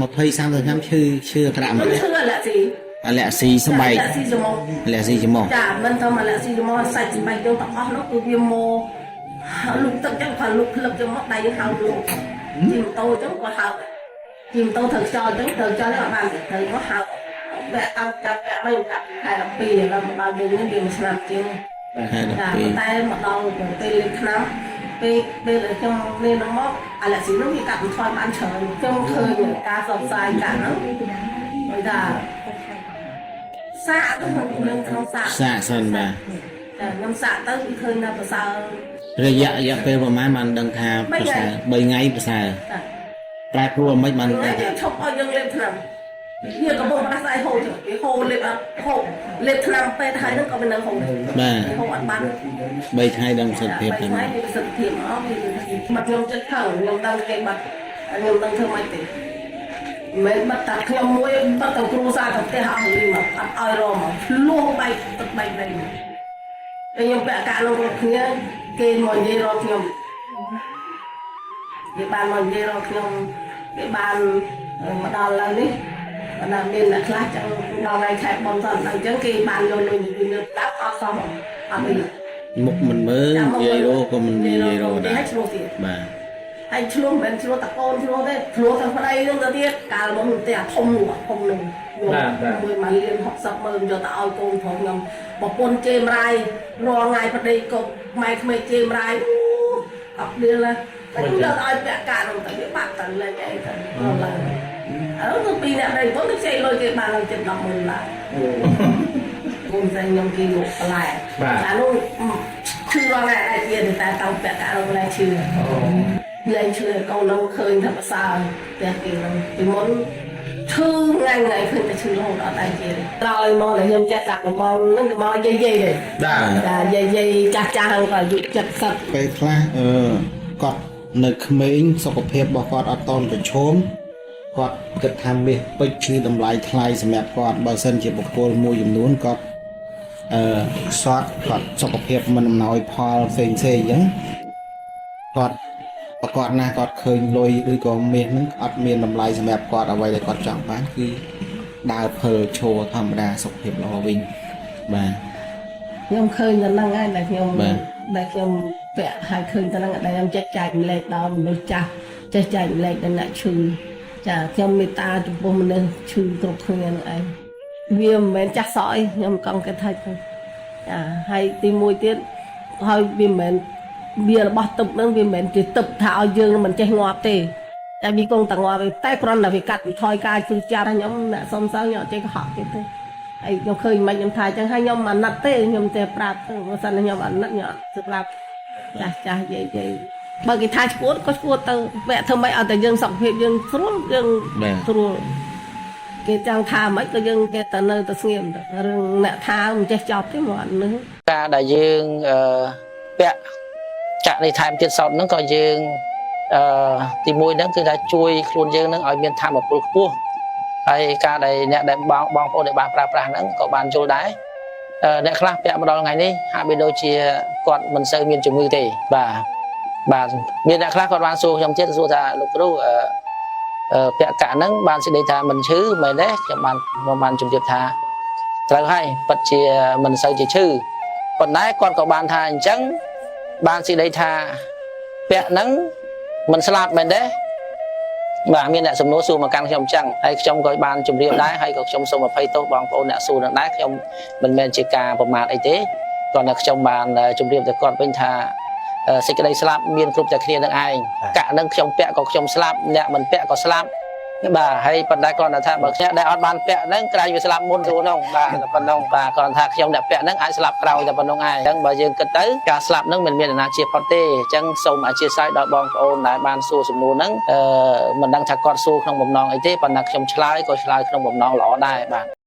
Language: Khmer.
20 30ឆ្នាំឈឺឈឺអាក្រក់ ខ្ញុំ មែនទេ ឈឺអាឡែស៊ី អាឡែស៊ីស្បែក អាឡែស៊ីច្រមុះ អាឡែស៊ីច្រមុះ ចាមិនធម្មអាឡែស៊ីច្រមុះសាច់ស្បែកយើងទាំងអស់នោះគឺវាមកលុកទឹកចឹងគាត់លុកផ្លឹកចឹងមកដៃហៅលុកជិះម៉ូតូចឹងគាត់ហៅជិះម៉ូតូត្រូវខ្យល់ចឹងត្រូវខ្យល់អត់បានត្រូវមកហៅបែកអង្គចាប់បែកមិនកាត់ខែ12ឥឡូវមកដល់យើងនេះវាមួយឆ្នាំជាង ខែ ចា 12 តែមកដល់ពេលលេបថ្នាំពេលពេលដែលខ្ញុំលេបហ្នឹងមកអាឡែស៊ីនោះវាកាត់បន្ថយបានច្រើនខ្ញុំឃើញការសបផ្សាយកាហ្នឹងដូចថាសាកទៅក្នុងនឹងក្នុងសាក សាកសិនបាទ ចាខ្ញុំសាកទៅគឺឃើញថាប្រសើរ រយៈរយៈពេលប្រហែលបានដឹងថាប្រសើរ3ថ្ងៃប្រសើរ ចា ប្រែប្រួលមិនបាន ថ្ងៃ ដឹង គេឈប់ឲ្យយើងលេបថ្នាំវាកំពុងផ្ដាសាយហូរចឹងវាហូរលេបអត់ហូរលេបថ្នាំពេទ្យហើយហ្នឹងក៏វានៅហូរ បាទ ហូរអត់បាន 3ថ្ងៃដឹងប្រសិទ្ធភាពតែ តែថ្ងៃប្រសិទ្ធភាពអស់វាបាត់ខ្ញុំចិត្តខឹងខ្ញុំដឹងគេបាត់ខ្ញុំដឹងធ្វើម៉េចទេមិនបាត់តែខ្ញុំមួយបាត់តែគ្រូសាទៅផ្ទះអស់លីមកអត់ឲ្យរមកលួសបែកទឹកបែកវិញតែខ្ញុំពាក់កាក់លោកគ្រប់គ្នាគេមកនិយាយរកខ្ញុំគេបានមកនិយាយរកខ្ញុំគេបានមកដល់ឡើយនេះបណ្ដាមានអ្នកខ្លះចឹងដល់ថ្ងៃខែបំសអញ្ចឹងគេបានយកលុយទៅលើតាប់អត់សោះអត់អី មុខមិនមើលនិយាយរោក៏មិននិយាយរោដែរ ហើយឆ្លោះទៀត បាទ ហើយឆ្លោះមិនមែនឆ្លោះតកូនឆ្លោះទេឆ្លោះទាំងប្តីនឹងទៅទៀតកាលមកផ្ទះធំនោះធំនោះមួយមួយលាន60ម៉ឺនយកទៅឲ្យកូនប្រុសខ្ញុំប្រពន្ធជេមរាយរាល់ថ្ងៃប្តីក៏ម៉ែក្មេកជេមរាយអត់ដៀលតែខ្ញុំលើកឲ្យពាក់កានោះទៅវាបាក់ទៅលេងអីទៅឡើងអើទៅពីអ្នកប្តីប្រពន្ធទៅខ្ចីលុយគេបានឡើងចិត្ត10ម៉ឺនឡាកូនស្រីខ្ញុំគេលក់បន្លែអានោះឈឺរាល់ថ្ងៃដែរទៀតតែតោពាក់កានោះលែងឈឺ លែងឈឺឲ្យកូននឹងឃើញថាប្រសើរផ្ទះគេនឹងពីមុនឈឺថ្ងៃថ្ងៃឃើញតែឈឺរហូតអត់ដែរជាទេក្រោយមកដែលខ្ញុំចេះតាក់កំងហ្នឹងកំងយាយយាយទេ បាទ ចាយាយយាយចាស់ចាស់ហ្នឹងក៏អាយុ70 ពេលខ្លះអឺគាត់នៅក្មេងសុខភាពរបស់គាត់អត់តន់ប្រឈមគាត់គិតថាមាសពេជ្រគឺតម្លៃថ្លៃសម្រាប់គាត់បើសិនជាបុគ្គលមួយចំនួនគាត់អឺខ្សត់គាត់សុខភាពមិនអំណោយផលផ្សេងផ្សេងអញ្ចឹងគាត់ប្រកបណាស់គាត់ឃើញលុយឬក៏មាសហ្នឹងអត់មានតម្លៃសម្រាប់គាត់អ្វីដែលគាត់ចង់បានគឺដើរភើឈរធម្មតាសុខភាពល្អវិញបាទ ខ្ញុំឃើញតែហ្នឹងហើយដែលខ្ញុំ បាទ ដែលខ្ញុំពាក់ហើយឃើញតែហ្នឹងដែលខ្ញុំចេះចែកម្លែកដល់មនុស្សចាស់ចេះចែកម្លែកដល់អ្នកឈឺចាខ្ញុំមេត្តាចំពោះមនុស្សឈឺគ្រប់គ្នាហ្នឹងឯងវាមិនមែនចាស់សក់អីខ្ញុំកង់គិតថាចឹងចាហើយទីមួយទៀតហើយវាមិនមែនវារបស់ទឹកហ្នឹងវាមិនមែនជាទឹកថាឲ្យយើងមិនចេះងាប់ទេតែវាគង់តែងាប់ឯងតែគ្រាន់តែវាកាត់បន្ថយការជឿចាស់ខ្ញុំអ្នកសុំសើខ្ញុំអត់ចេះកុហកគេទេ ហើយខ្ញុំឃើញមិនខ្ញុំថាអញ្ចឹងហើយខ្ញុំអាណិតទេខ្ញុំតែប្រាប់ទៅបើសិនខ្ញុំអាណិតខ្ញុំអត់ធ្វើប្រាប់ចាស់ចាស់យាយយាយបើគេថាឈួតក៏ឈួតទៅវគ្គធ្វើម៉េចឲ្យតែយើងសុខភាពយើងស្រួលយើង បាទ ស្រួលគេចង់ថាម៉េចក៏យើងគេទៅនៅទៅស្ងៀមទៅរឿងអ្នកថាមិនចេះចប់ទេមកអត់នឹង ការដែលយើងអឺពាក់ចាក់នេះថែមទៀតសោតហ្នឹងក៏យើងអឺទីមួយហ្នឹងគឺថាជួយខ្លួនយើងហ្នឹងឲ្យមានធម៌ពលខ្ពស់ហើយការដែលអ្នកដែលបងបងប្អូនដែលបានប្រើប្រាស់ហ្នឹងក៏បានយល់ដែរអឺអ្នកខ្លះពាក់មកដល់ថ្ងៃនេះហាក់បីដូចជាគាត់មិនសូវមានជំងឺទេបាទបាទមានអ្នកខ្លះគាត់បានសួរខ្ញុំទៀតសួរថាលោកគ្រូអឺអឺពាក់កាក់ហ្នឹងបានសេចក្តីថាមិនឈឺមែនទេខ្ញុំបានខ្ញុំបានជម្រាបថាត្រូវហើយពិតជាមិនសូវជាឈឺ ប៉ុន្តែគាត់ក៏បានថាអញ្ចឹងបានសេចក្តីថាពាក់ហ្នឹងមិនស្លាប់មែនទេបាទមានអ្នកសំណួរសួរមកកាន់ខ្ញុំអញ្ចឹងហើយខ្ញុំក៏បានជម្រាបដែរហើយក៏ខ្ញុំសូមអភ័យទោសបងប្អូនអ្នកសួរនឹងដែរខ្ញុំមិនមែនជាការប្រមាថអីទេគ្រាន់តែខ្ញុំបានជម្រាបទៅគាត់វិញថាសេចក្តីស្លាប់មានគ្រប់តែគ្នានឹងឯងកាក់ហ្នឹងខ្ញុំពាក់ក៏ខ្ញុំស្លាប់អ្នកមិនពាក់ក៏ស្លាប់បាទហើយប៉ុន្តែគ្រាន់តែថាបើខ្ញុំដែលអត់បានពាក់ហ្នឹងក្រែងវាស្លាប់មុនទៅនោះបាទតែប៉ុណ្ណឹងបាទគ្រាន់តែថាខ្ញុំអ្នកពាក់ហ្នឹងអាចស្លាប់ក្រោយតែប៉ុណ្ណឹងឯងអញ្ចឹងបើយើងគិតទៅការស្លាប់ហ្នឹងមិនមាននរណាជាផុតទេអញ្ចឹងសូមអធិស្ឋានដល់បងប្អូនដែលបានសួរសំណួរហ្នឹងអឺមិនដឹងថាគាត់សួរក្នុងបំណងអីទេប៉ុន្តែខ្ញុំឆ្លើយក៏ឆ្លើយក្នុងបំណងល្អដែរបាទ